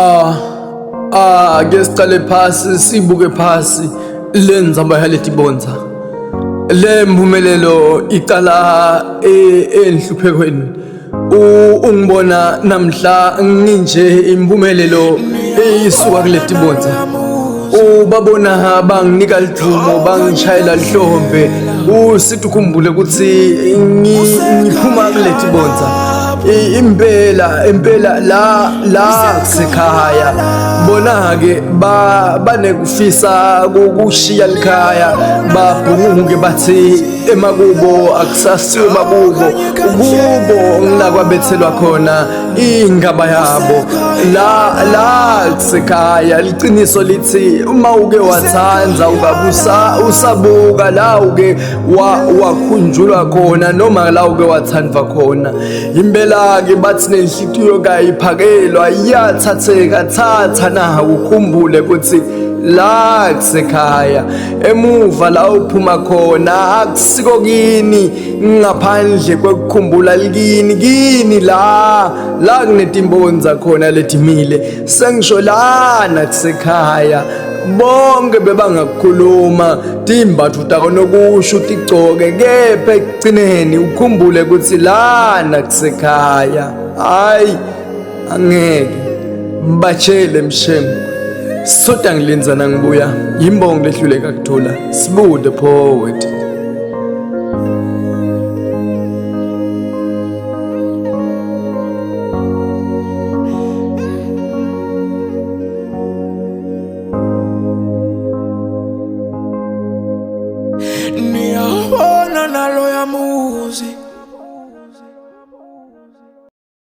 Ah ah ke siqale phasi sibuke phasi le nzamba yaletibonza le mpumelelo iqala enhluphekweni ungibona namhla nginje impumelelo isuka kuletibonza ubabona banginika lidvumo bangishayela lihlombe usithi ukhumbule ukuthi ngiphuma kuletibonza impela impela la la kusekhaya bona ke banekufisa ukushiya likhaya babhunguke bathi emakubo akusasiwe emakubo kubo ngila kwabethelwa khona ingaba yabo la la kusekhaya liqiniso lithi uma uke wathanda ukabusa usabuka la uke wakhunjulwa khona noma la uke wathandwa khona impela ke bathi nenhlitiyo kayiphakelwa iyathatheka thatha na ukhumbule ukuthi la kusekhaya emuva la uphuma khona akusiko kini ngaphandle kwekukhumbula likini kini la la kunetimbonza khona letimile sengisho lana kusekhaya bonke bebangakukhuluma timbatho takonokusho utigcoke kepha ekugcineni ukhumbule ukuthi lana kusekhaya hayi angeke batshele mshemu soda ngilinza nangibuya yimbongo lehluleka kuthola sibude poet.